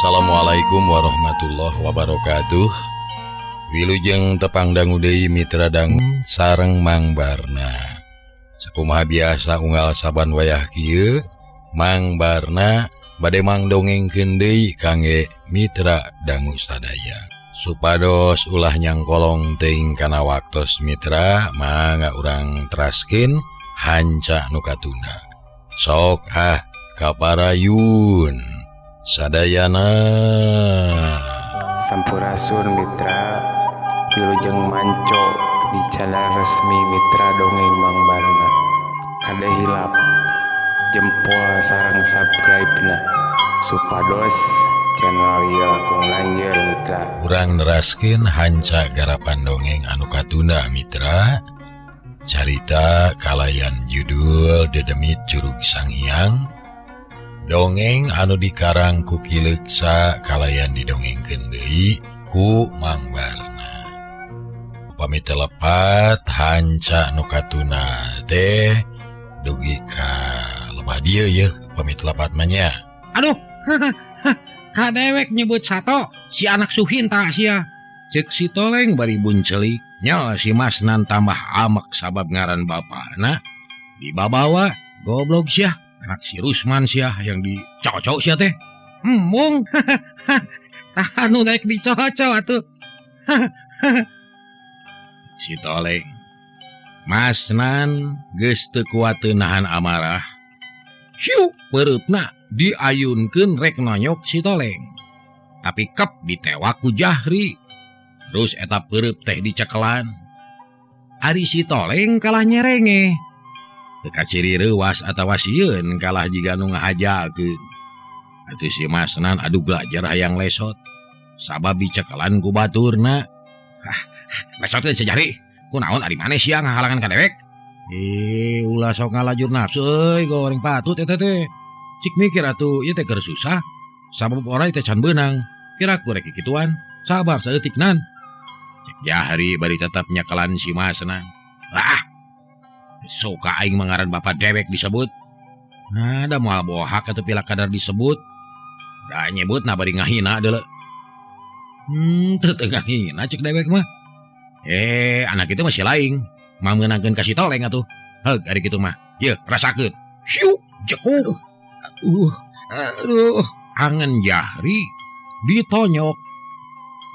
Assalamualaikum warahmatullahi wabarakatuh. Wilujeng tepang dangu deui mitra dangu sareng Mang Barna. Sakumaha biasa unggal saban wayah kieu, Mang Barna bade mangdongengkeun deui kangge mitra dangu sadaya. Supados ulah nyangkolong teuing kana waktos mitra, mangga urang teraskeun hanca nu katunda. Sok ah kaparayun sadayana. Sampurasun mitra, wilujeng manco di channel resmi Mitra Dongeng Mang Barna. Kade hilap jempol sarang subscribe na supados channel ieu langkung lanjeur mitra. Urang neraskeun hanca garapan dongeng anu katunda mitra. Carita kalayan judul Dedemit Curug Sanghyang. Dongeng anu dikarang ku Ki Leuksa kalayan didongengkeun deui ku Mang Barna. Upami teu lepat hanca nu katuna teh dugi ka lebah dieu yeuh upami teu lepat mah nya. Aduh, ka dewek nyebut sato si anak Suhinta sia. Ceuk si Toleng bari buncelik nyal si Masnan tambah amek sabab ngaran bapana dibabawa goblok sia. Anak si Rusman sia yang dicocok sia teh. Embung. Saha nu daek dicocok atuh. Si Toleng. Masnan geus teu kuat teu nahan amarah. Hiu pereupna diayunkeun rek nonyok si Toleng. Tapi kep ditewak ku Jahri. Terus eta pereup teh dicekelan. Ari si Toleng kalah nyerenge. Teu kaciri reuwas atawa sieun kalah jiga nu ngahajakeun. Atuh si Masnan aduh gelajar hayang lesot. Sabab dicekelan ku baturna. Hah, lesotkeun si Jahri. Kunaon ari maneh sia ngahalangan ka dewek? Ulah sok ngalajur nafsu euy, goreng patut eta teh. Cik mikir atuh ieu teh keur susah. Sabab orai teh can beunang. Kira ku rek kikituan. Sabar saeutik nan. Cek Jahri bari tetep nyekelan si Masnan. Lah, suka aing mangaran bapak dewek disebut. Nah, da moal bohak atuh pila kadar disebut. Da nyebut na bari ngahina deuleu. Teu teu ngahina cek dewek mah. Anak itu masih laing. Mamenangkeun ka si Toleng atuh. Heug ari kitu mah. Yeuh, rasakeun. Hiu, jekuk. Aduh, angen Jahri ditonyok.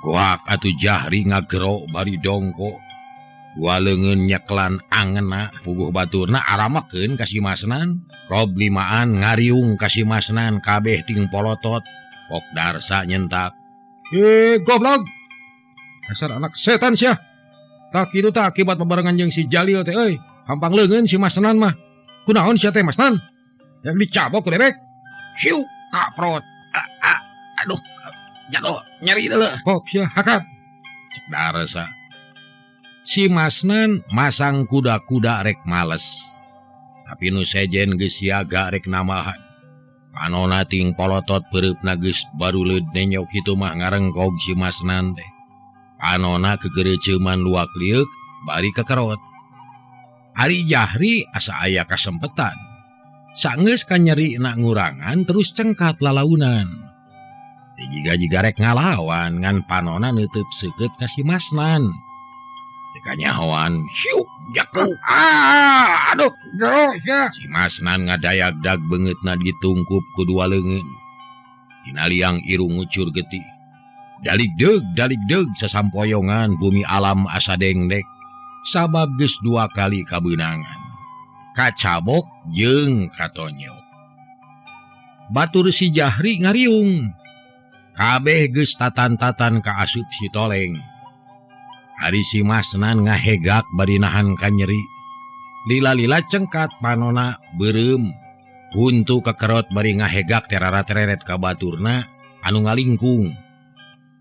Goak atuh Jahri ngagero bari dongko. Dua leungeun nyekelan angenna puguh baturna aramakeun ka si Masnan. Rob limaan ngariung ka si Masnan kabeh ting polotot. Pok Darsa nyentak. Goblok. Dasar anak setan sia. Tak kitu tah akibat bebarengan jeung si Jalil teh euy. Hampang leungeun si Masnan mah. Kunaon sia teh Masnan? Yang dicabok ku dewek. Hiu, kaprot. Aduh, jatuh nyeri deuleu. Pok sia hakap. Cek Darsa. Si Masnan masang kuda-kuda rek males. Tapi nu sejen geus siaga rek namahan. Panona ting polotot peureupna geus baruleud nenyok kitu mah ngarengkog si Masnan teh. Panona kegereuceuman luak lieuk bari kekerot. Ari Jahri asa aya kasempetan. Sanggeus kanyeri na ngurangan terus cengkat lalaunan. Jiga-jiga rek ngalawan ngan panona neuteub seukeut ka si Masnan. Kanyahoan hiu jaku. Aduh, ya. Si Masnan ngadayag-dag beungeutna ditungkup ku dua leungeun. Dina liang irung ngucur getih. Dalig deug sasampoyongan bumi alam asa dengdek. Sabab geus dua kali kabeunangan. Kacabok jeung katonyok. Batur si Jahri ngariung. Kabeh geus tatan-tatan kaasup si Toleng. Ari si Masnan ngahegak bari nahan kanyeri. Lila-lila cengkat panona beureum. Huntu kekerot bari ngahegak terara-tereret ka baturna anu ngalingkung.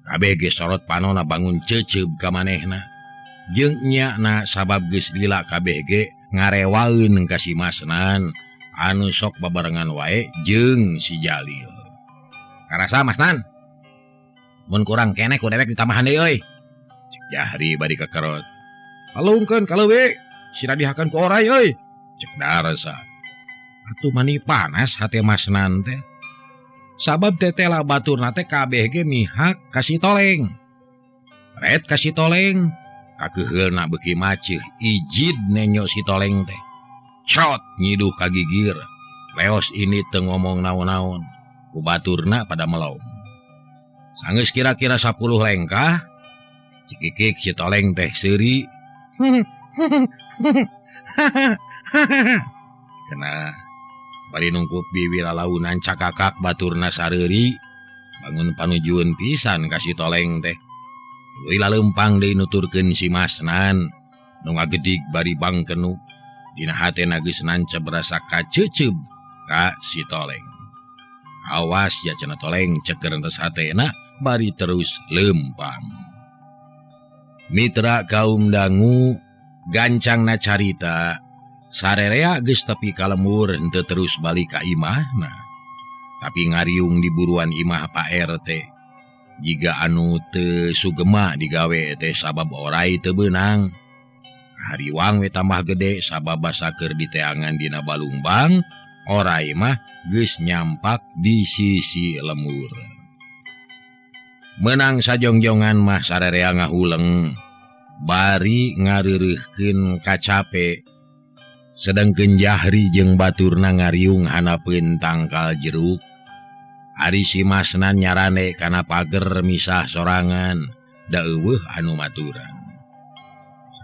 Kabeh geus sorot panona bangun ceuceub ka manehna. Jeung nyana sabab geus lila kabeh ge ngarewaeun ka si Masnan anu sok babarengan wae jeung si Jalil. Karasa Masnan? Mun kurang keneh ku dewek ditambahan deui euy. Jahri bari kekerot. Alungkeun ka leuwi, sira dihakan ku orai euy. Cek Darsa. Atuh mani panas hate Masnan teh. Sabab tetela baturna teh kabeh ge mihak ka si Toleng. Ret ka si Toleng, kakeheulna beuki maceuh ijid nenyo si Toleng teh. Crot nyiduh ka gigir. Leos ini teu ngomong naon-naon. Ku baturna pada melong. Sanggeus kira-kira 10 lengkah, cikikik si Toleng teh seuri. Cenah bari nungkup bibir lalaunan cakakak baturna sareuri, bangun panujueun pisan ka si Toleng teh. Tuluy laleumpang deui nuturkeun si Masnan nu ngagedig bari bangkenu. Dina hatena geus nancep rasa kaceuceub ka si Toleng. Awas ya cenah Toleng ceker entes hatena bari terus leumpang. Mitra kaum dangu gancangna carita sarerea geus tepi ka lembur henteu terus balik ka imahna. Tapi ngariung di buruan imah Pak RT. Jiga anu teu sugema digawe teh sabab orai teu beunang. Hariwang we tambah gede sabab basa keur diteangan dina balungbang, orai mah geus nyampak di sisi lembur. Meunang sajongjongan mah sarerea ngahuleng bari ngareureuhkeun kacape. Sedengkeun Jahri jeung baturna ngariung hanapeun tangkal jeruk. Ari si Masnan nyarane kana pager misah sorangan, da eueuh anu maturan.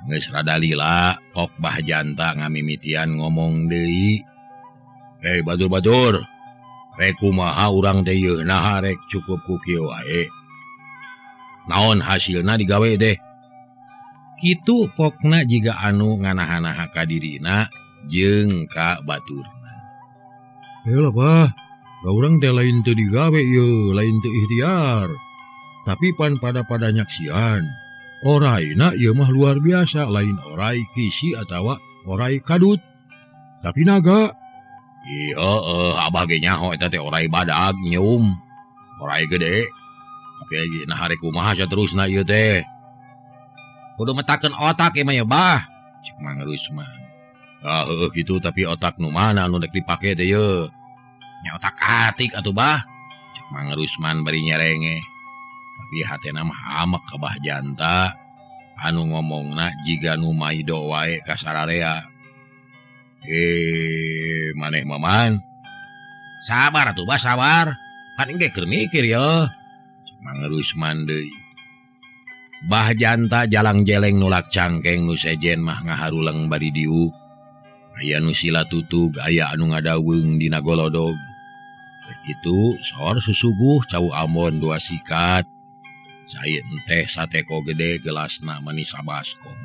Geus rada lila, pok Bah Janta ngamimitian ngomong deui. "Hei batur-batur, rek kumaha urang teh yeuh naha rek cukup ku kieu wae. Naon hasilna digawe deh." Kitu pokna jiga anu nganaha-naha ka dirina jeung ka baturna. Heula bah, da urang teh lain teu digawe yeuh, lain teu ikhtiar. Tapi pan pada-pada nyaksian. Oraina ieu mah luar biasa, lain orai kisi atawa orai kadut. Tapi naga. Ih heueuh, abah ge nyaho eta teh orai badag nyeum. Orai gede. Tapi nah rek kumaha saterusna ieu teh. Kudu metakeun otak ieu mah ya bah. Cek Mang Rusman. Ah heueuh kitu tapi otak nu mana nu rek dipake teh yeuh. Nya otak atik atuh bah. Cek Mang Rusman bari nyerenge. Tapi hatena mah amek ka Bah Janta anu ngomongna jiga nu maido wae ka sararea. Maneh maman. Sabar atuh bah sabar. Pan engke keur mikir yeuh. Cek Mang Rusman deui. Bah Janta jalang jeleng nulak cangkeng nu sejen mah ngaharuleng bari diuk. Aya nu sila tutug, aya anu ngadaweung dina golodog. Kitu sor susuguh cau Ambon dua sikat. Cai teh sateko gede gelasna manis sabaskom.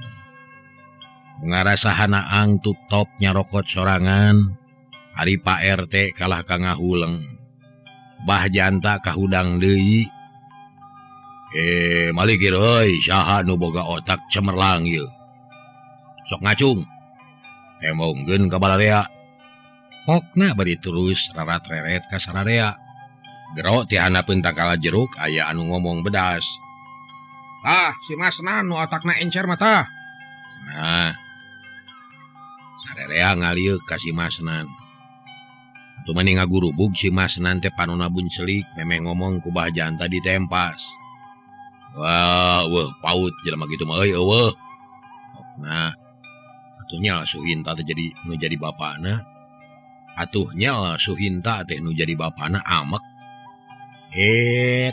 Ngarasahana angtup top nyarokot sorangan. Ari Pak RT kalah ka ngahuleng. Bah Janta kahudang deui. Malikir euy, saha nu boga otak cemerlang ieu. Sok ngacung. Emongkeun ka balarea. Pokna bari terus rarat-reret ka sararea. Gero ti handapeun tangkal jeruk aya anu ngomong bedas. Ah, si Masnan nu otakna encer mah tah. Cenah. Sararea ngalieuk ka si Masnan. Atuh mani ngagurubug si Masnan teh panona buncelik memeh ngomong ku Bah Janta ditempas. Wah, weuh paut jelema kitu mah euy eueuh. Nah, atuhnya Suhinta teh jadi nu jadi bapana. Atuhnya Suhinta teh nu jadi bapana amek.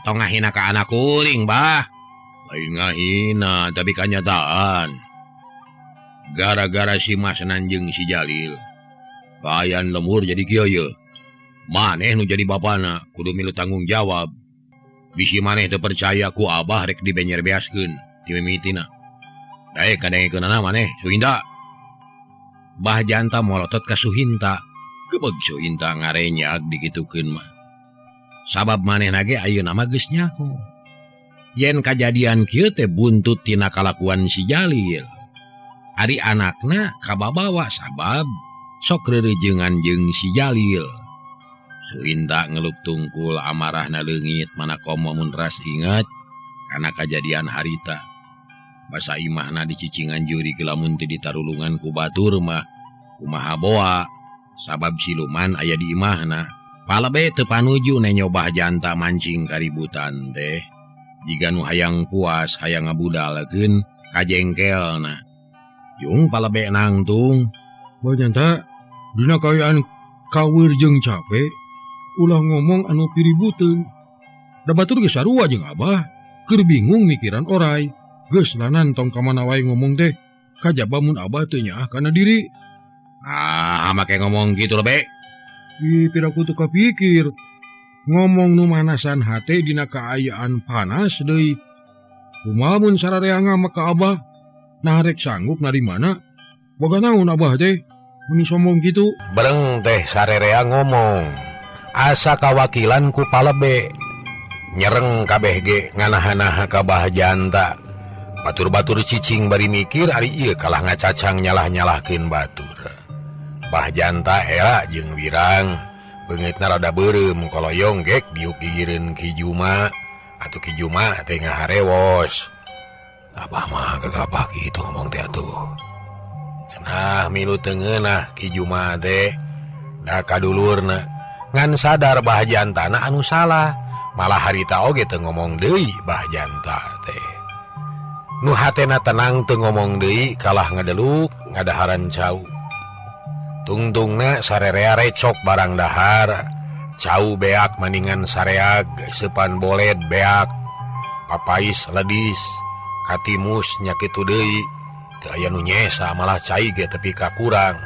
Tong ngahina ka anak kuring, bah. Lain ngahina, tapi kanyataan. Gara-gara si Masnan jeung si Jalil, kaayaan lemur jadi kieu ye. Maneh nu jadi bapana kudu milu tanggung jawab. Bisi maneh teu percaya ku abah rek dibenyer-beaskeun ti mimitina. Daek kadengekeunana maneh Suhinta. Bah Janta molotot ka Suhinta. Kebeg Suhinta ngarenyak dikitukeun mah. Sabab manehna ge ayeuna mah geus nyaho. Yen kajadian kieu teh buntut tina kalakuan si Jalil. Ari anakna kababawa sabab sok reurejeungan jeung si Jalil. Suhinta ngeluk tungkul amarahna leungit mana komo mun ras inget kana kajadian harita. Basa imahna dicicingan jurig lamun teu ditarulungan ku batur mah kumaha boa sabab siluman aya di imahna. Palebe teu panuju nenyo Bah Janta mancing kaributan teh. Jiga nu hayang puas hayang ngabudalkeun kajengkelna. Yung palebe nangtung. Bah Janta dina kaayaan kaweur jeung cape ulah ngomong anu piributeun. Da batur geus sarua jeung Abah keur bingung mikiran orai. Geus lanan tong ka mana wae ngomong teh kajaba mun Abah teu nyaah kana diri. Ah, make ngomong kitu lebe. Ih, piraku teu kapikir. Ngomong nu manasan hate dina kaayaan panas deui. Kumaha mun sararea ngamek ka Abah? Nah rek sanggup narimana? Boga naon Abah teh? Meni sombong kitu. Breng teh sarerea ngomong. Asa kawakilan ku palebe. Nyereng kabeh ge nganaha-naha ka Bah Janta. Batur-batur cicing bari mikir ari ieu kalah ngacacang nyalah-nyalahkeun batur. Bah Janta era jeung wirang beungeutna rada beureum koloyong gek diuk gigireun Ki Juma atuh Ki Juma teh ngaharewos. Abah mah kagabah kitu ngomong teh atuh. Cenah milu teu ngeunah Ki Juma teh da kadulurna ngan sadar Bah Jantana anu salah malah harita oge teu ngomong deui Bah Janta teh. Nu hatena tenang teu ngomong deui kalah ngadeluk ngadaharan cau. Tungtungna sarerea recok barang dahar, cau beak maningan sareag, seupan boled beak, papais ledis, katimus nya kitu deui, teu aya nu nyesa malah cai ge tepi ka kurang.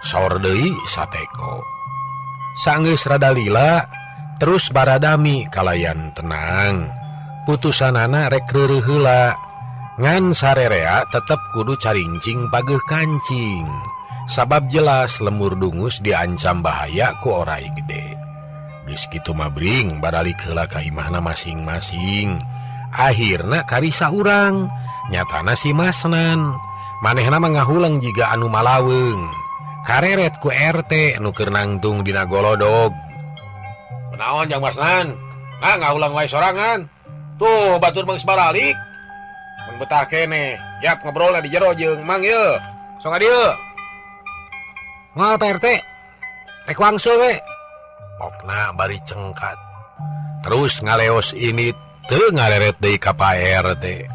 Saur deui sateko. Sanggeus rada lila, terus baradami kalayan tenang. Putusanana rek reureuh heula. Ngan sarerea tetep kudu carincing pageuh kancing. Sabab jelas lemur dungus diancam bahaya ku orai gede. Geus kitu mah bring baralik heula ka imahna masing-masing. Akhirna karisa urang, nyatana si Masnan. Manehna mah ngahuleng jiga anu malaweung. Kareret ku RT nu keur nangtung dina golodog. Kunaon jang Masnan? Nah ngahuleng wae sorangan. Tuh batur geus baralik. Mun betah keneh, yap ngobrolna di jero jeung Mang ieu. Sok ka dieu. Moal Pak RT, rek wangsul we. Pokna bari cengkat. Terus ngaleos ini teu ngareret deui ka Pak RT.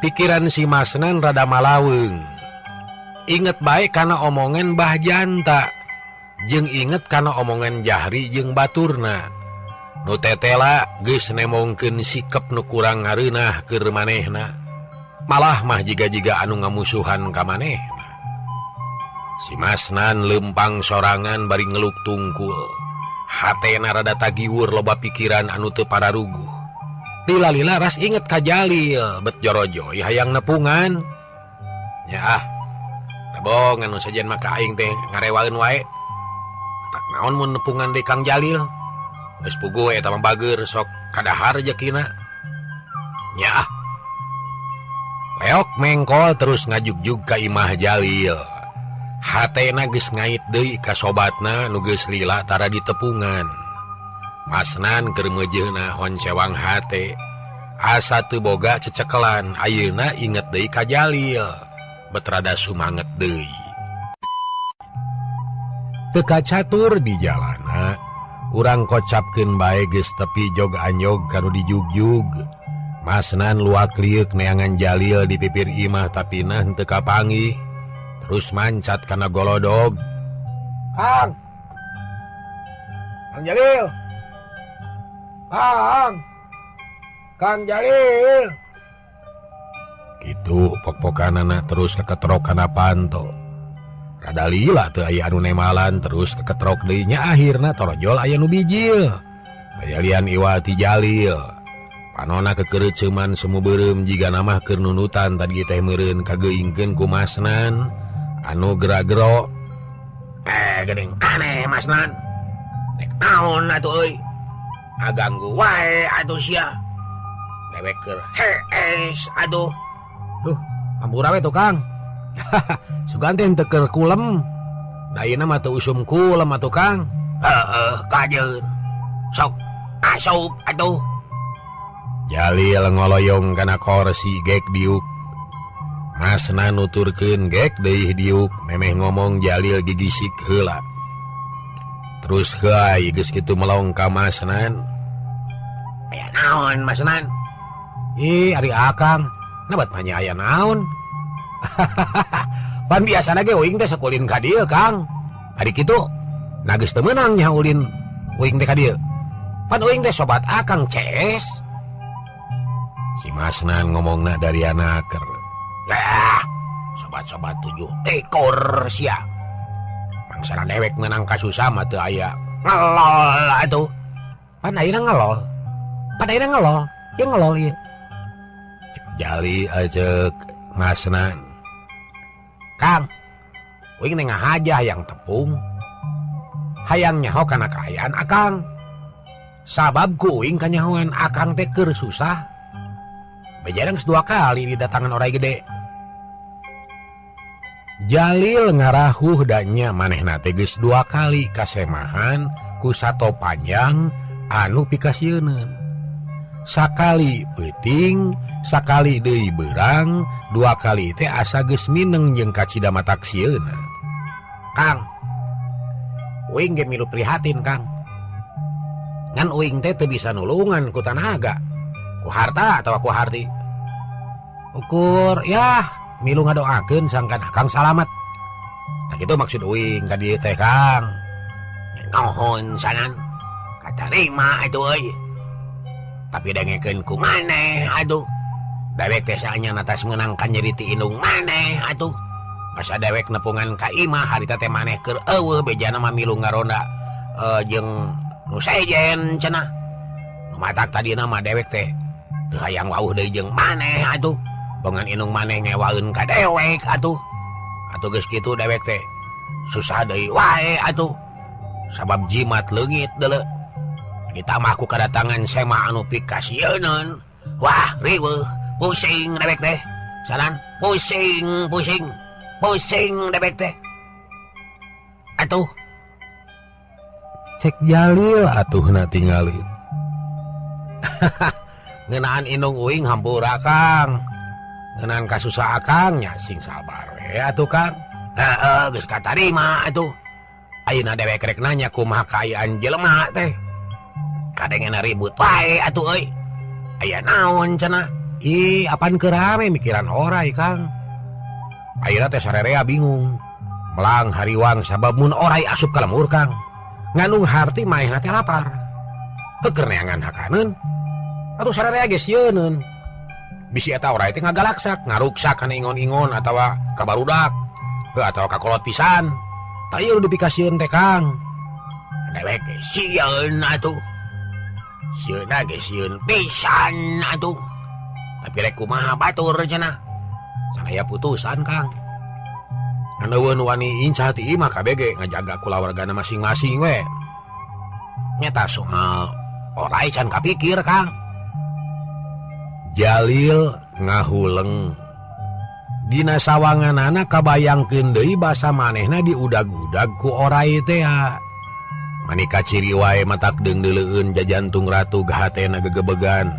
Pikiran si Masnan rada malaweung. Inget bae kana omongan Bah Janta. Jeung inget kana omongan Jahri jeung baturna. Nu tetela geus nemongkeun sikep nu kurang ngareunah keur manehna. Malah mah jiga-jiga anu ngamusuhan ka manehna. Si Masnan lempang sorangan bari ngeluk tungkul. Hatena rada tagiwur loba pikiran anu teu pararuguh. Lila-lila ras inget ka Jalil bet jorojo hayang nepungan. Ya ah, dabong anu sejen mah ka aing teh ngarewaeun wae. Tak naon mun nepungan deui Kang Jalil. Geus puguh eta mah bager sok kadahar rejekina. Ya ah. Leok mengkol terus ngajugjug ka imah Jalil. Hatena geus ngait deui ka sobatna nu geus lila tara ditepungan. Masnan keur meujeuna honcewang hate. Asa teu boga cecekelan, ayeuna inget deui ka Jalil. Bet rada sumanget deui. Teu kacatur di jalana, urang kocapkeun bae geus tepi jog anyog ka nu dijugjug. Masnan luak lieuk neangan Jalil di pipir imah tapi nah teu kapanggih. Terus mancat kana golodog. Kang. Kang Jalil. Kang. Kang Jalil. Kitu pok-pokanana terus keketrok kana panto. Rada lila teu aya anu nemalan terus keketrok deui nya akhirna torojol aya nu bijil. Kajalian iwal ti Jalil. Panona kekereuceuman semu beureum jiga namah keur nunutan tadi teh meureun kageingkeun ku Masnan. Anu gera-gero. Geuning aneh Masnan. Rek naon atuh euy? Ngaganggu wae atuh sia. Dewek keur hees aduh. Duh, ampura we tukang. Sugan teh teu keur kulem. Da ayeuna mah teu usum kulem atuh Kang. Heeh, kajeun. Sok asup atuh. Jalil ngoloyong kana korsi gek diuk. Masna nuturkeun gek deui diuk, memeh ngomong Jalil gigisik heula. Terus kai geus kitu melong ka Masnan. Aya naon Masnan? Ih, ari Akang, nabat nanya aya naon? Pan biasana ge uing teh sakulin ka dieu, Kang. Ari kitu, nah geus teu meunang nya ulin uing teh ka dieu. Pan uing teh sobat Akang CS. Si Masnan ngomongna dari anaker. Lah, sobat-sobat 7 ekor sia. Mangsana dewek menang kasusah mah teu aya. Ngelol atuh. Pan ayeuna ngelol. Pan ayeuna ngelol. Ieu ngelol ieu. Cek Jali ceuk Masnan. Kang, uing teh ngahaja hayang tepung. Hayang nyaho kana kaayaan Akang. Sabab ku uing kanyahoan Akang teh keur susah. Bejarang 2 kali didatangan orai gede. Jalil ngarahuh danya manehna teh geus 2 kali kasemahan ku sato panjang anu pikasieuneun. Sakali peuting, sakali deui beurang, 2 kali teh asa geus mineng jeung kacida matak sieuna. Kang, uing ge milu prihatin, Kang. Ngan uing teh teu bisa nulungan ku tanaga, ku harta atawa ku harti. Ukur yah milu ngadoakeun sangkan Akang salamat. Tah kitu maksud uing ka dieu teh, Kang. Nuhun sanan katarima atuh euy. Tapi dengekeun ku maneh aduh. Dewek teh saanya atas meunang kan jadi ti indung maneh atuh. Masa dewek nepungan ka imah harita teh maneh keur eueuh bejana mah milu ngaronda jeung nu sejen cenah. Nu matak tadina mah dewek teh teu hayang wauh deui jeung maneh atuh. Bongan indung maneh ngewaeun ka dewek atuh. Atuh geus kitu dewek teh susah deui wae atuh. Sabab jimat leungit deuleu. Ditambah ku kadatangan sema anu pikasieuneun. Wah, riweuh, pusing dewek teh. Sanan pusing, pusing. Pusing dewek teh. Atuh. Cek Jalil atuhna tinggalin. Ngeunaan indung uing hampura, Kang. Ngeunaan kasusah Akang nya sing sabar we atuh, Kang. Heeh, geus katarima atuh. Ayeuna dewek rek nanya kumaha kaayaan jelema teh. Kadengena ribut wae atuh euy. Aya naon cenah? Ih, apaan keur rame mikiran orai, Kang. Ayeuna teh sarerea bingung. Melang hariwang sabab mun orai asup ka lemur, Kang. Nganung harti maehna teh lapar. Heuh keur neangan hakaneun. Atuh sarerea ge sieuneun. Bisi eta orai teh ngagalaksak, ngaruksak kana ingon-ingon atawa ka barudak, heuh atawa ka kolot pisan. Tah ieu nu dipikasieun teh, Kang. Dewek ge sieun atuh. Sieuna ge sieun pisan atuh. Tapi rek kumaha batur cenah. Sanaya putusan, Kang. Ngan wani incah ti imah kabeh ngajaga kulawargana masing-masing we. Nyata soal orai can kapikir, Kang. Jalil ngahuleng. Dina sawanganana kabayangkeun deui basa manehna diudag-udag ku orai teh. Manika ciri wae matak deung-deuleueun jajantung ratu hatena gegebegan.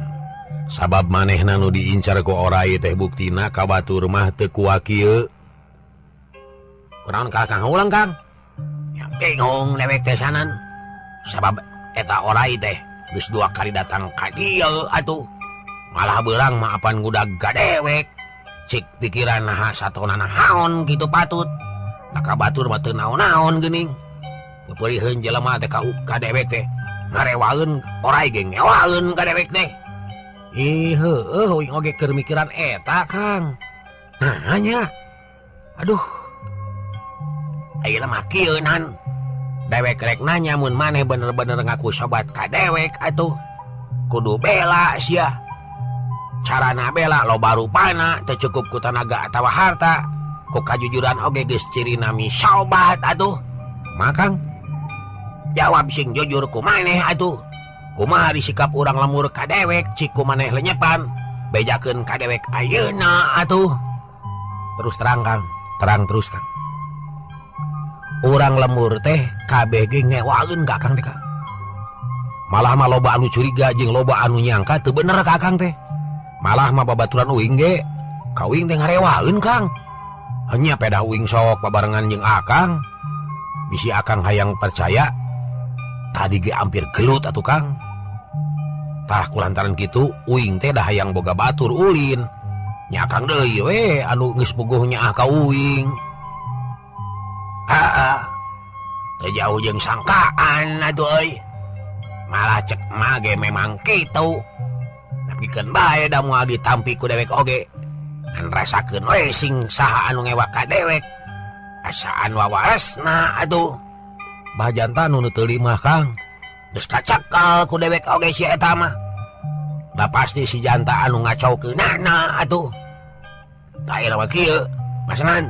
Sabab manehna nu diincar ku orai teh buktina ka batur mah teu kuakieu. Kunaon ka Kang ulang, Kang? Ya bingung dewek teh sanan. Sabab eta orai teh geus 2 kali datang ka dieu atuh. Malah beurang mah apan ngudag ka dewek. Cik pikiran naha satonana haon kitu patut. Da ka batur mah teu naon-naon geuning. Peupeuriheun jelema teh ka dewek teh ngarewaeun orai ge ngewaeun ka dewek teh. Ih heueuh uing oge keur mikiran eta, Kang. Nah nya. Aduh. Ayeuna mah kieu nan. Dewek rek nanya mun maneh bener-bener ngaku sobat ka dewek atuh. Kudu bela sia. Carana bela loba rupana teu cukup ku tanaga atawa harta. Ku kajujuran oge geus cirina mi sobat atuh. Makang jawab sing jujur ku maneh atuh. Kumaha disikap urang lemur ka dewek cik ku maneh lenyepan. Bejakeun ka dewek ayeuna atuh. Terus terang, Kang. Terang terus, Kang. Urang lemur teh kabeh ge ngewaeun ka Akang teh, Kang. Malah mah loba anu curiga jeung loba anu nyangka teu bener ka Akang teh. Malah mah babaturan uing ge ka uing teh ngarewaeun, Kang. Hanya pedah uing sok babarengan jeung Akang. Bisi Akang hayang percaya Tadi ge hampir gelut atuh Kang. Tah kulantaran kitu uing teh dah hayang boga batur ulin. Nya Akang deui we anu geus puguh nyaah ka uing. Heeh. Teu jauh jeung sangkaan atuh euy. Malah cek mage memang kitu. Pikeun bae da moal ditampi ku dewek oge. Ngan rasakeun we sing saha anu ngewak ka dewek. Asaan wawaresna atuh. Bah jantan nu teu limah Kang. Geus kacakal ku dewek oge si eta mah. Da pasti si janta anu ngacaukeunana atuh. Tah ira mah kieu, Masnan.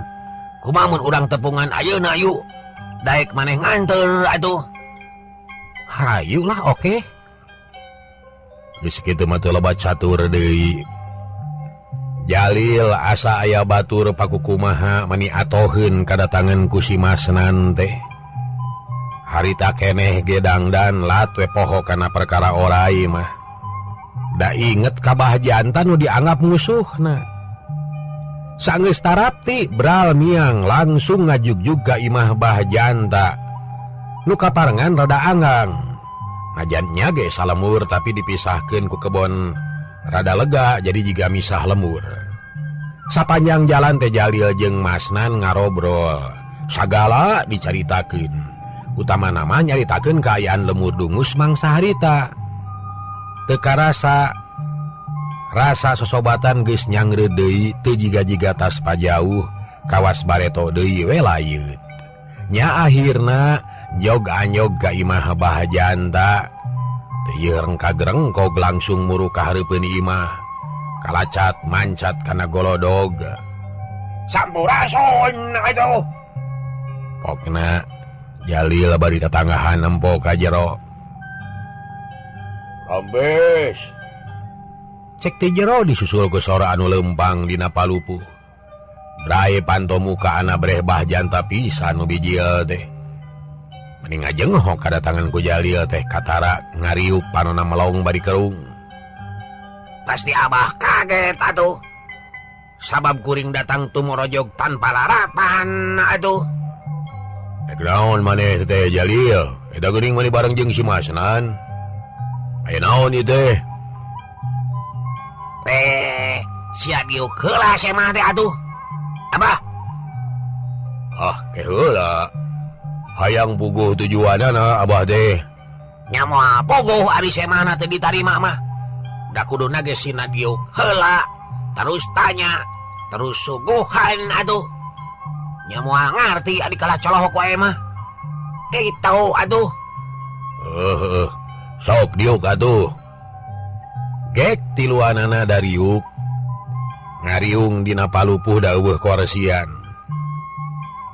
Kumaha mun urang tepungan ayeuna yuk. Daek maneh nganteur atuh. Hayu lah oke. Geus kitu mah teu loba catur deui. Jalil asa aya batur pakukumaha mani atoheun kadatangan ku si Masnan teh. Harita keneh ge dangdan lat we poho kana perkara orai mah. Da inget ka Bah Janta nu dianggap musuhna. Sanggeus tarapti bral miang langsung ngajugjug ka imah Bah Janta. Nu kaparengan rada anggang. Najannya ge salemur tapi dipisahkeun ku kebon rada lega jadi jiga misah lemur. Sapanjang jalan teh Jalil jeung Masnan ngarobrol. Sagala dicaritakeun. Utama nama nyaritakeun kaayaan lemur dungus mangsa harita. Teu karasa rasa sosobatan geus nyangreud deui teu jiga-jiga tas pajauh kawas bareto deui we layeut. Nya akhirna jog anyog ka imah Bah Janta. Teu yeureng kagerengkog langsung muru ka hareupeun imah. Kalacat mancat kana golodog. Sampurasun atuh. Pokna Jalil bari tatanggahan nempo ka jero. Rambes. Cek ti jero disusul ku sora anu lempang dina palupuh. Brae panto muka ana breh Bah Janta pisan nu bijil teh. Mending ngajenghok kadatangan ku Jalil teh katara ngariup panona melong bari kerung. Pasti abah kaget atuh. Sabab kuring datang tumorojog tanpa larapan atuh. Rek naon maneh teh Jalil? Eta geuning maneh bareng jeung si Masnan. Aya naon ieu teh? Sia diuk heula semah teh atuh. Abah. Ah, ke heula. Hayang puguh tujuanana abah teh. Nya moal puguh ari semahna teh ditarima mah. Da kuduna ge sina diuk heula, terus tanya, terus suguhan atuh. Nya moal ngarti adi kalah colohok wae mah. Kitu atuh. Heuh, sok diuk atuh. Gek tiluanana dariuk. Ngariung dina palupuh da eueuh koresian.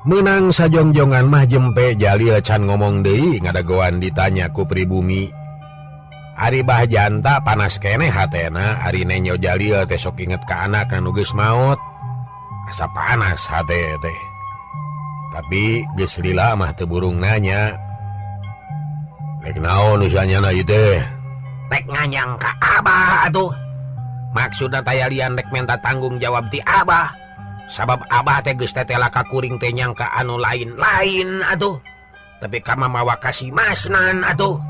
Menang sajongjongan mah jempe Jalil can ngomong deui ngadagoan ditanya ku pribumi. Ari Bah Janta panas keneh hatena, ari nenyo Jalil teh sok inget ka anak anu geus maot. Asa panas hate teh. Tapi geus lila mah teu burung nanya. Rek naon usahanyana ieu teh? Rek nganyang ka abah atuh. Maksudna tayalian rek minta tanggung jawab ti abah. Sabab abah teh geus tetela ka kuring teh nyangka anu lain-lain atuh. Tapi ka mamawa ka si Masnan atuh.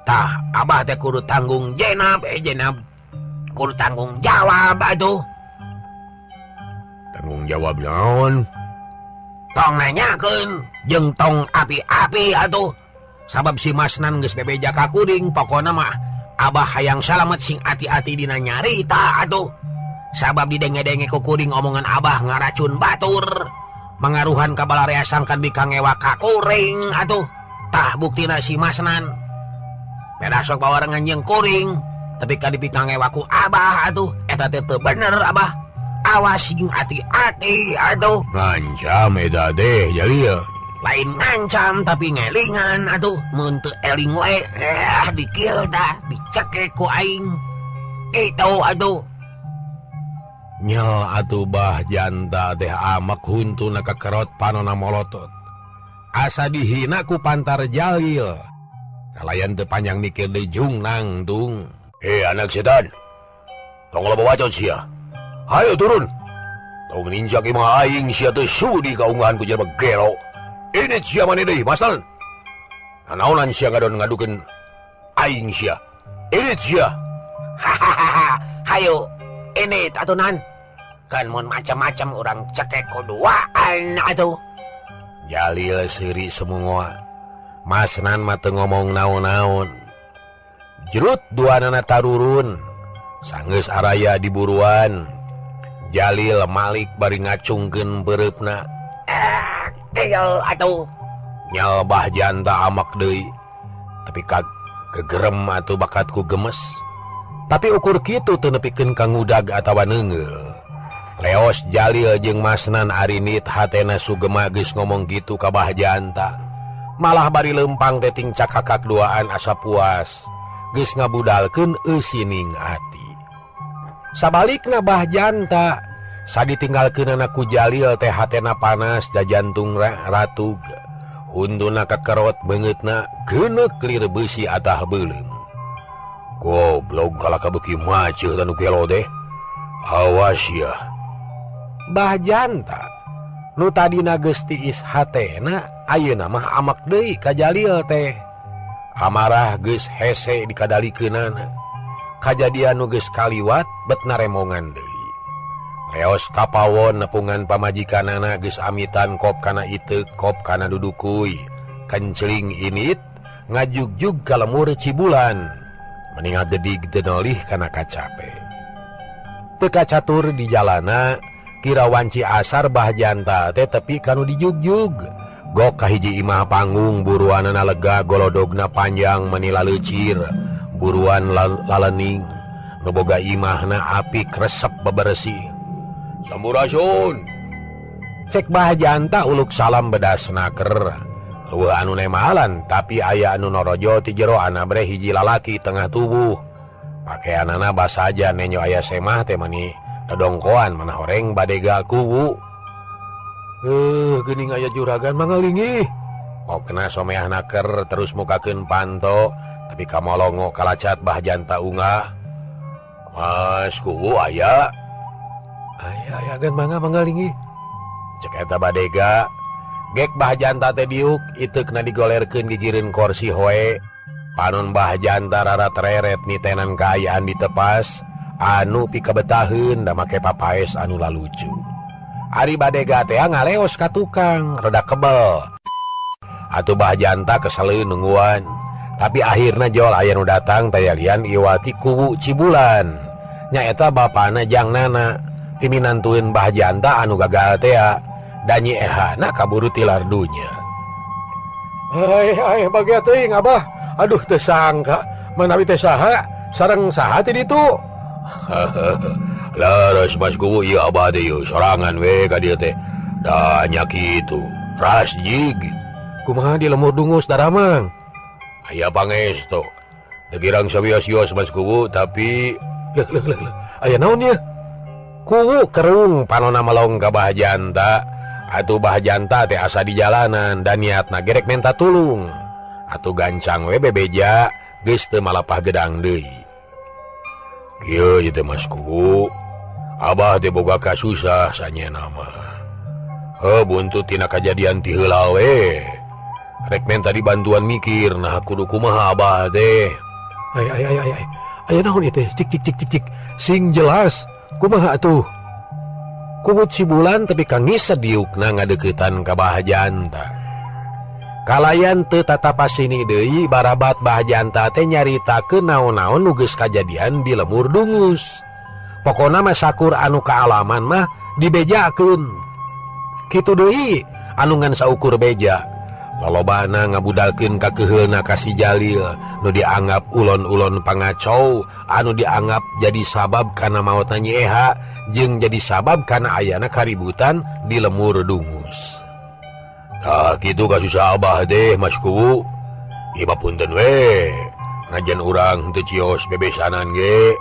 Tah abah teh kudu tanggung jenab, jenab. Kudu tanggung jawab atuh. Tanggung jawab naon? Tong nanyakeun jeung tong api-api atuh. Sabab si Masnan geus bebeja ka kuring, pokona mah abah hayang salamet sing ati-ati dina nyarita atuh. Sabab didenge-denge ku kuring omongan abah ngaracun batur. Mangaruhan ka balarea sangkan bika ngewa ka kuring atuh. Tah buktina si Masnan. Peda sok bawarengan jeung kuring, tapi ka dipika ngewa ku abah atuh. Eta teh teu bener abah. Awas sing ati-ati atuh. Ngancam eta teh Jalil. Lain ngancam tapi ngelingan atuh. Mun teu eling wae dikil tah dicekek ku aing. Kitu atuh. Nyel atuh Bah Janta teh amek huntuna kekerot panona molotot. Asa dihina ku pantar Jalil. Kalayan teu panjang mikir deui jung nangtung. Anak setan. Tong loba bacot sia. Hayo turun. Tong ninjak imah aing sia teu sudi kaunggahan ku jelema gelo. Ini sia maneh deui, Masnan. Naonan sia ngadon ngadukeun aing sia. Ini sia. Hahaha. Hayo, ini atuh nan. Kan mun macam-macam orang cekek kuduaan atuh. Jalil seuri semua. Masnan mah teu ngomong naon-naon. Jerut duanana tarurun. Sanggeus araya diburuan. Jalil Malik bari ngacungkeun beureupna. Teu atuh. Nyal Bah Janta amak deui. Tapi kegerem atuh bakatku gemes. Tapi ukur kitu teu nepikeun ka ngudag atawa neungeul. Leos Jalil jeung Masnan arinit hatena Sugema geus ngomong kitu ka Bah Janta. Malah bari lempang teh ting cakakak duaan asa puas. Geus ngabudalkeun eusining ati. Sabalikna Bah Janta saditinggalkeunana ku Jalil teh hatena panas da jantung ratug. Hunduna kakerot beungeutna geuneuk lir beusi atah beuleum. Goblok kalaka beuki maceuh tanu gelo teh. Awas ya. Bah Janta nu tadina geus tiis hatena ayeuna mah amak deui ka Jalil teh. Amarah geus hese dikadalikeunana. Kajadian nu geus kaliwat bet naremongan deui. Leos kapawon nepungan pamajikanana geus amitan kop kana iteuk kop kana dudukuy. Kencling init ngajugjug ka lemur Cibulan. Meningal gedig teu nolih kana kacape. Teu kacatur di jalana kira wanci asar Bah Janta teh tepi kanu dijugjug. Gok ka hiji imah panggung buruanana lega golodogna panjang meni laleucir. Buruan lalening nu boga imahna apik resep bebersih. Sampurasun. Cek Bah Janta uluk salam bedas naker. Eueuh anu nemalan tapi aya anu norojo ti jero anabre hiji lalaki tengah tubuh. Pakeanana basaja nenyo aya semah teh mani dodongkoan mana horeng badega kuwu. Geuning aya juragan mangalingih. Pokna someah naker terus mukakeun panto tapi kamolongo kalacat Bah Janta unggah. Mas kuwu aya. Aya aya gan mangga mangalingih. Cek eta badega. Gek Bah Janta teh diuk iteukna digolerkeun gigireun korsi hoe. Panon Bah Janta rara tereret nitenan kaayaan ditepas anu pikabetaheun da make papaes anu lalucu. Ari badega teh ngaleos ka tukang rada kebel. Atuh Bah Janta keseleun nungguan. Tapi akhirna jol aya nu datang tayalian iwati kuwu Cibulan. Nyaeta bapana jang nana piminantueun Bah Janta anu gagal tea. Danyi ehana kaburu tilar dunya. Hai hai bagia teuing abah. Aduh teu sangka manawi teh saha sareng saha ti ditu. Leres Mas Kuwu ieu abah teh ieu sorangan we ka dieu teh. Da nya kitu. Rasjig. Kumaha di lemur dungus daramang? Aya pangesto. Teu girang sawios-wios Mas Kuwu tapi leuh leuh leuh. Aya naon ieu? Kuwu kerung panona melong ka Bah Janta. Atuh Bah Janta teh asa di jalanan dan niatna gerek menta tulung. Atuh gancang we bebeja geus teu malapah gedang deui. Kieu ieu teh Mas Kuwu. Abah teh boga kasusah sanyena mah. Heuh buntut tina kajadian ti heula we. Rek menta dibantuan mikir nah kudu kumaha abah teh. Ay ay ay ay. Aya naon ieu teh? Cik cik cik cik cik. Sing jelas kumaha atuh? Kuwut Cibulan tapi kangisa diukna ngadeuketan ka Bah Janta. Kalayan teu tatapasini deui barabat Bah Janta teh nyaritakeun naon-naon nu geus kajadian di lemur dungus. Pokona mah sakur anu kaalaman mah dibejakeun. Kitu deui anu ngan saukur beja. Lolobana ngabudalkeun ka keuheulna ka si Jalil nu dianggap ulon-ulon pangacau anu dianggap jadi sabab kana maotna Nyi Eha jeung jadi sabab kana ayana kaributan di lemur dungus. Tah kitu kasusah abah teh Mas Kuwu. Ieu mah punten we. Najan urang teu cios bebesanan ge.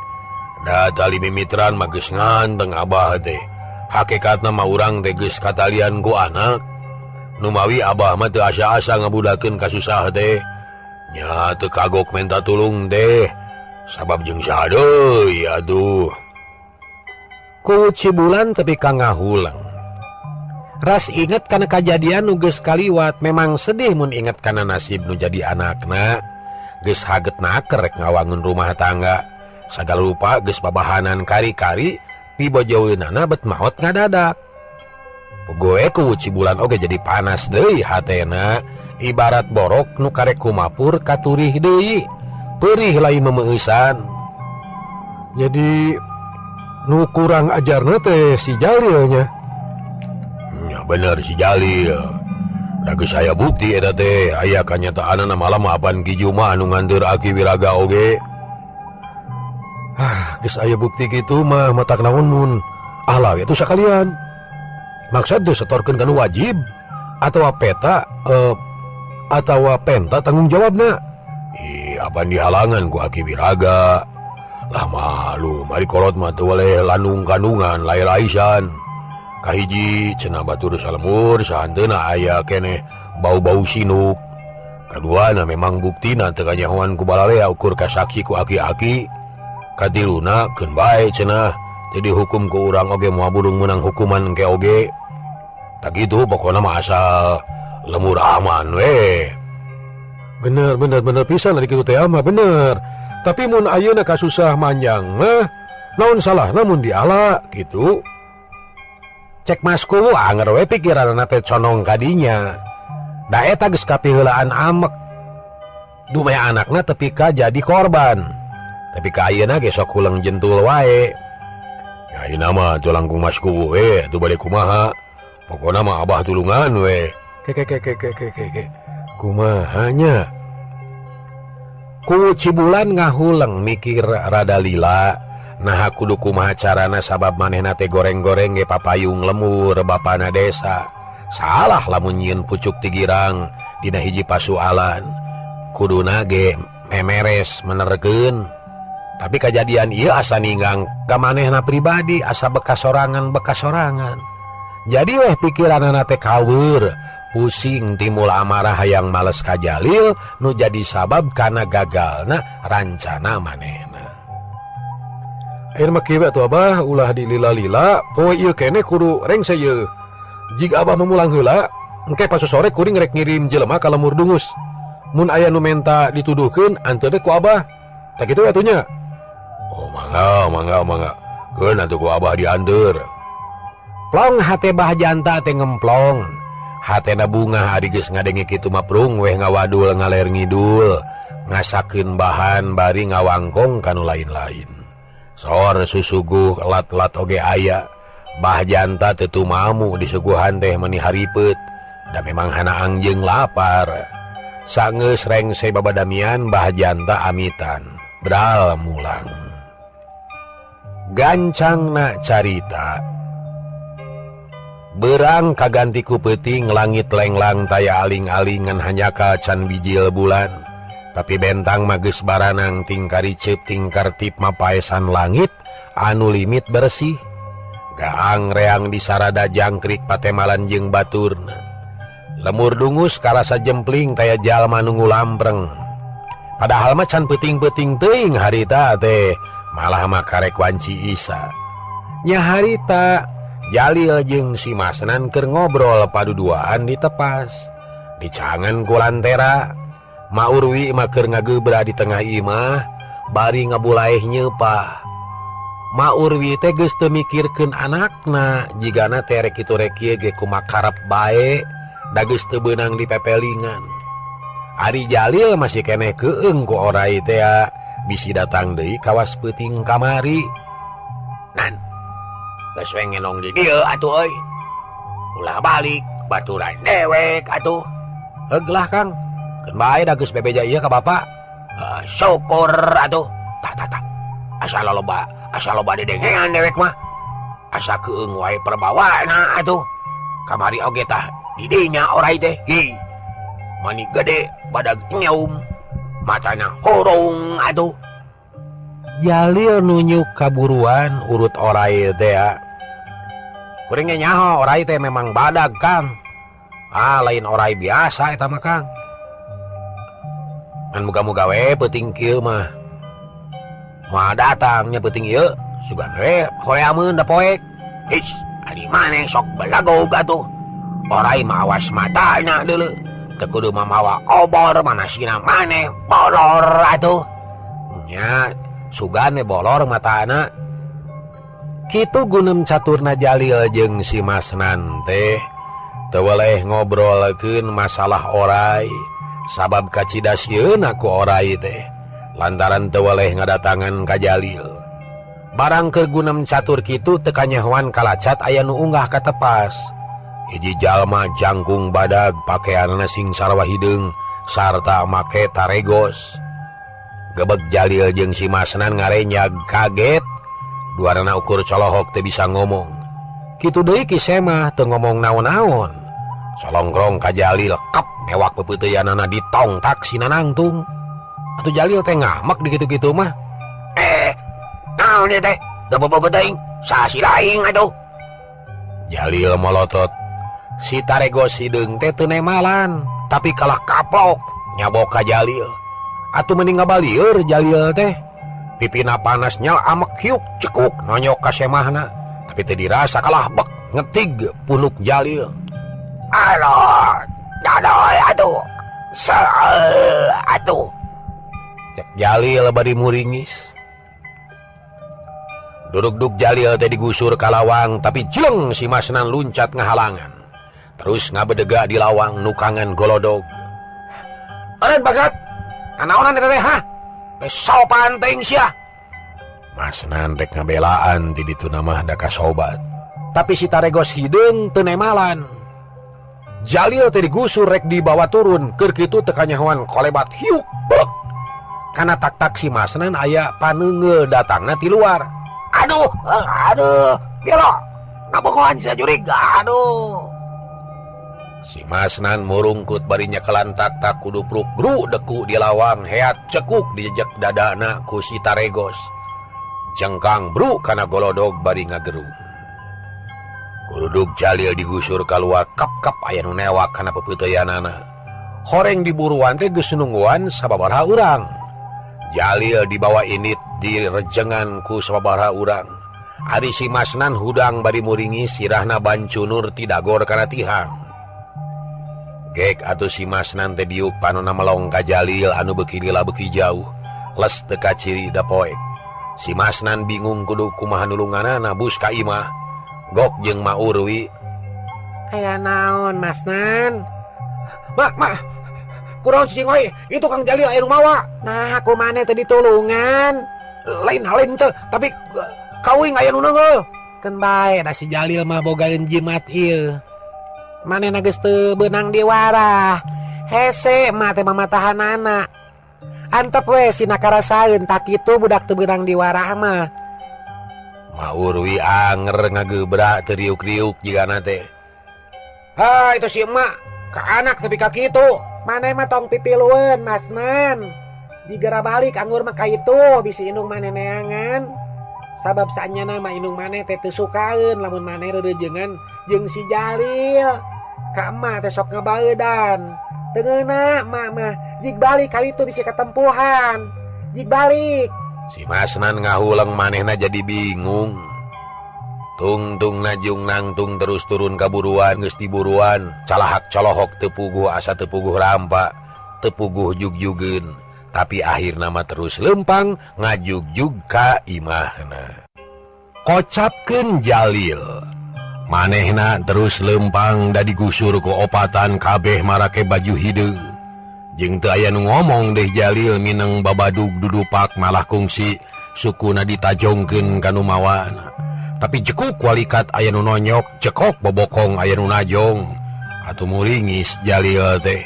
Da tali mimitran mah geus nganteng abah teh. Hakikatna mah urang teh geus katalian ku anak. Numawi abah mah teu asa-asa ngabudakeun kasusah teh. Nya teu kagok menta tulung teh. Sabab jeung saha deui atuh. Kuwu Cibulan tepi ka ngahulang. Ras inget kana kajadian nu geus kaliwat, memang sedih mun inget kana nasib nu jadi anakna. Geus haget naker rek ngawangun rumah tangga. Sagala rupa geus babahanan kari-kari, pibojoeunana bet maot ngadadak. Pogoe ku Cibulan oge jadi panas deui hatena, ibarat borok nu karek kumapur katurih deui. Perih lain memeusan. Jadi nu kurang ajarna teh si Jalilnya. Ya bener si Jalil. Da geus aya bukti eta teh, aya kanyataanna malam apan Ki Juma anu nganteur Aki Wiraga oge. Ah, geus aya bukti kitu mah matak naon mun alah we atuh sakalian. Maksud teh setorkeun kana wajib atawa peta atawa penta tanggung jawabna. Ih, apan dihalangan ku Aki Wiraga. Lah malu, mari kolot mah teu weleh landung kandungan lair-laisan. Kahiji cenah batur salemur sahanteuna aya keneh bau-bau sinuk. Kaduana memang buktina teu kanyahoan ku balalea ukur kasaksi ku aki-aki. Katiluna keun bae cenah teu dihukum ku urang oge moal burung meunang hukuman engke oge. Tak kitu pokona mah asal lemur aman we. Bener bener bener pisan ari kitu teh mah bener. Tapi mun ayeuna kasusah manjang mah naon salahna mun diala kitu. Cek Mas Kuwu anger we pikiranna teh conong kadinya. Da eta geus kapiheulaan amek. Dumeh anakna tepi ka jadi korban. Tapi ka ayeuna ge sok huleng jentul wae. Ya ayeuna mah teu langkung Mas Kuwu we, atuh bade kumaha. Pokona mah abah tulungan we. Ke ke ke ke ke ke ke. Kumaha nya? Kuwu Cibulan ngahuleng mikir rada lila. Nah kudu kumaha carana sabab manehna teh goreng-goreng ge papayung lemur bapana desa. Salah lamun nyieun pucuk ti girang dina hiji pasualan. Kuduna ge memeres menerkeun. Tapi kajadian ieu asa ninggang ka manehna pribadi, asa bekas sorangan. Jadi weh pikiranana teh kaweur, pusing timbul amarah hayang males ka Jalil nu jadi sabab kana gagalna rancana manehna. Ayeuna mah kieu atuh abah ulah dilila-lila, poe ieu keneh kudu rengse ieu. Jig abah memulang heula, engke pasosore kuring rek ngirim jelema ka lemur dungus. Mun aya nu menta dituduhkeun anteurna ku abah. Tah kitu atuh nya. Oh mangga mangga mangga. Keun atuh ku abah dianteur. Plong hate bah janta teh ngemplong. Hatena bunga ari geus ngadenge kitu mah prung weh ngawadul ngaler ngidul, ngasakeun bahan bari ngawangkong kanu lain-lain. Sor susuguh lat-lat oge aya. Bah janta teu tumamu disuguhan teh meuni haripet. Da memang hanaang jeung lapar. Sangeus rengse babadamian bah janta amitan. Bral mulang. Gancangna carita. Berang kaganti ku peuting langit lenglang taya aling-alingan hanyaka can bijil bulan. Tapi bentang mah geus baranang tingkar riceup tingkar tip mapaesan langit anu limit bersih. Gaang reang disarada jangkrik patemalan jeung baturna. Lemur dungus karasa jempling taya jalma nunggu lampreng. Padahal mah can peuting-peuting teuing harita teh, malah mah karek wanci isa. Nya harita Jalil jeung si Masnan keur ngobrol paduduaan di tepas. Dicangan ku lantera, Ma Urwi mah keur ngagebra di tengah imah bari ngabulaeh nyeupah. Ma Urwi teh geus teu mikirkeun anakna, jigana teh rek kitu rek kieu ge kumakarep bae, da geus teu beunang dipepelingan. Ari Jalil masih keneh keung ku orai teh bisi datang deui kawas peuting kamari. Nan, geus we ngenong di dieu atuh euy. Ulah balik baturan dewek atuh. Heuglah Kang, keun bae da geus bebeja ieu ka bapa. Syukur atuh. Tah tah tah. Asa loba didengean dewek mah. Asa keung wae perbawana atuh. Kamari oge tah di dinya orai teh. Hi. Mani gede badag nyaum. Matana horong atuh. Jalil nunyuk kaburuan urut orai teh. Kuring ge nyaho orai teh memang badag Kang. Ah lain orai biasa eta mah Kang. Ngan muga-muga we peuting kieu mah. Moal datangnya peuting ieu, sugan we horeameun da poek. His, ari maneh sok belagog atuh. Orai mah awas matana deuleu. Teu kudu mamawa obor mana sina maneh bolor atuh. Nya sugane bolor matana. Kitu gunem caturna Jalil jeung si Masnan teh. Teu weleh ngobrolkeun masalah orai sabab kacida sieun ku orai teh. Lantaran teu weleh ngadatangan ka Jalil. Barang keur gunem catur kitu teu kanyahoan kalacat aya nu unggah ka tepas. Hiji jalma jangkung badag pakeanna sing sarwa hideung sarta make taregos. Gebeg Jalil jeung si Masnan ngarenyag kaget. Duarana ukur colohok teu bisa ngomong. Kitu deui Ki Semah teu ngomong naon-naon. Solongkrong ka Jalil kep newak pepeuteyanana ditongtak si nanangtung. Atuh Jalil teh ngamek di kitu-kitu mah. Naon ieu teh? Da bobogoh teuing, saha si laing atuh. Jalil molotot. Si taregos hideung teh teu nemalan, tapi kalah kaplok nyabok ka Jalil. Atuh mending ngabalieur Jalil teh. Pipina panas nyal amek hiuk cekuk nonyok ka semahna, tapi teu dirasa kalah bek ngetig punuk Jalil. Aduh, dadoy atuh. Sel atuh. Cek Jalil bari muringis. Duruk-duk Jalil teh digusur ka lawang, tapi jleng si Masnan luncat ngahalangan. Terus ngabedega di lawang nukangan golodog. Eureun bagat. Anaonan eta teh ha? Sopan teuing sia. Masnan rek ngabelaan ti ditu mah da kasobat. Tapi si taregos hideung teu nemalan. Jalil teh digusur rek dibawa turun, keur kitu teu kanyahoan kolebat hiuk bek. Kana tak-tak si Masnan aya paneunggeul datangna ti luar. Aduh, aduh, gelo. Ngabogohan sia jurig. Aduh. Si Masnan murungkut bari nyekelan tak-tak kudupruk bru deku di lawang heat cekuk dijejek dadana ku si taregos. Jengkang bru kana golodog bari ngagerung. Kuruduk Jalil digusur kaluar kap-kap aya nu newak kana pepeuteyanana. Horeng diburuan teh geus nungguan sababaraha urang. Jalil dibawa init direjengan ku sababaraha urang. Ari si Masnan hudang bari muringi sirahna bancunur ti dagor kana tihang. Gek atuh si Masnan teh diuk panona melong ka Jalil anu beuki lila beuki jauh. Les teu kaciri da poek. Si Masnan bingung kudu kumaha nulunganana bus ka imah. Gok jeung Ma Urwi. Aya naon Masnan? Mak, mak. Kurang cicing oi, itu Kang Jalil aya nu mawa. Nah, aku maneh teh ditulungan. Lain-lain teh, tapi kawing aya nu neungeul. Keun bae da si Jalil mah bogaeun jimat ieu. Manehna geus teu beunang diwarah. Hese mah teh mamatahanana. Antep we sina karasaeun tak kitu budak teu beunang diwarah mah. Ma Urwi anger ngagebrak teu riuk-riuk jigana teh. Ha, itu si emak ka anak tapi ka kitu. Maneh mah tong pipilueun Masnan. Digera balik anggur mah ka itu bisi indung maneh neangan. Sabab saenyana mah indung maneh teh teu sukaeun lamun maneh reurejeungan jeung si Jalil. Ka emak teh sok ngabaeudan. Teu ngeunah emak mah jig balik kali itu bisi ketempuhan. Jig balik. Si Masnan ngahuleng manehna jadi bingung. Tungtung najung nangtung terus turun kaburuan geus diburuan, calahak colohok teu puguh asa teu puguh rampa, teu puguh jugjugeun. Tapi akhirna mah terus lempang ngajugjug ka imahna. Kocapkeun Jalil. Manehna terus lempang da digusur ku opatan kabeh marake baju hideung. Jeung teu aya nu ngomong deh Jalil mineng babadug dudupak malah kungsi sukuna ditajongkeun ka nu mawana. Tapi jekuk walikat aya nu nonyok, cekok bobokong aya nu najong. Atuh muringis Jalil teh.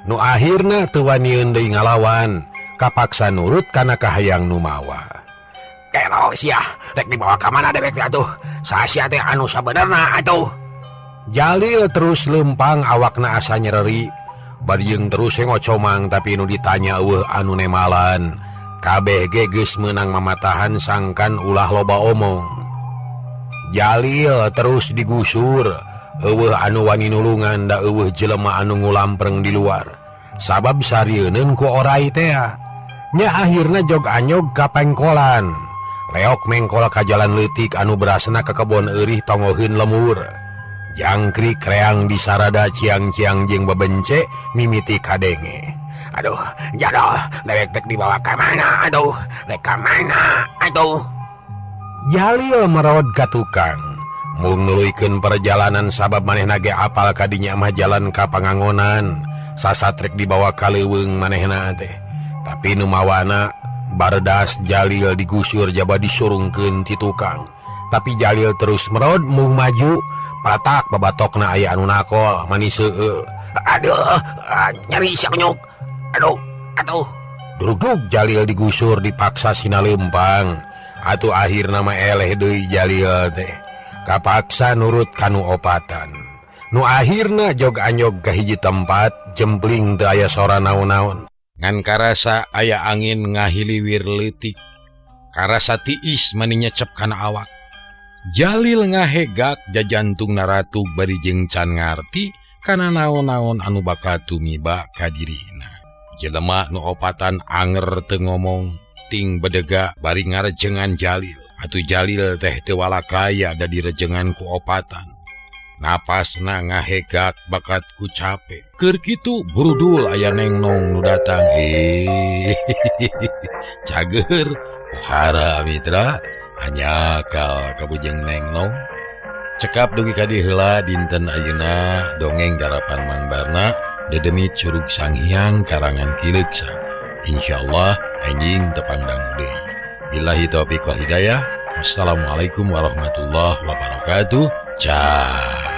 Nu akhirna teu wanieun deui ngalawan, kapaksa nurut kana kahayang nu mawa. Kelo sia, rek dibawa ka mana dewek teh atuh? Saha sia teh anu sabenerna atuh? Jalil terus lempang awakna asa nyereri. Bari jeung terus ngocomang tapi nu ditanya eueuh anu nemalan. Kabeh ge geus meunang mamatahan sangkan ulah loba omong. Jalil terus digusur, eueuh anu wani nulungan da eueuh jelema anu ngulampreng di luar. Sabab sarieun ku orai tea. Nya akhirna jog anyog ka pengkolan. Leok mengkol ka jalan leutik anu berasna ka kebon eurih tongoheun lemur. Jangkrik reang disarada ciang-ciang jeung bebence mimiti kadenge. Aduh, jadol, dewek tek dibawa ka mana? Aduh, rek ka mana? Aduh. Jalil merod ka tukang. Mung nuluykeun perjalanan sabab manehna ge apal kadinya mah jalan ka pangangonan. Sasat rek dibawa ka leuweung manehna teh. Tapi nu mawana baredas Jalil digusur jaba disurungkeun ti tukang. Tapi Jalil terus merod mung maju. Patak babatokna aya anu nakol manis seueur. Aduh, nyeri sia nyok. Aduh, aduh. Durugdug Jalil digusur dipaksa sina leumpang. Atuh akhirna mah eleh deui Jalil teh. Kapaksa nurut kanu opatan. Nu akhirna jog anyog ka hiji tempat jempling teu aya sora naon-naon. Ngan karasa aya angin ngahiliwir leutik. Karasa tiis mani nyecep kana awak. Jalil ngahegak jajantung naratug bari jeung can ngarti kana naon-naon anu bakal tumiba ka dirina. Jelema nu opatan anger teu ngomong, ting bedega bari ngarejengan Jalil. Atuh Jalil teh teu walakaya da direjengan ku opatan. Napasna ngahegak bakat ku cape. Keur kitu burudul aya nengnong nu datang. Cager pohara mitra. Hanyakal kabujeng nengnong. Cekap dugi ka dieu heula dinten ayeuna dongeng garapan Mang Barna dedemi Curug Sanghyang karangan Ki Leuksa. Insyaallah anjing tepang dangu deui. Billahi taufiq wal hidayah. Wassalamualaikum warahmatullahi wabarakatuh. Ciao.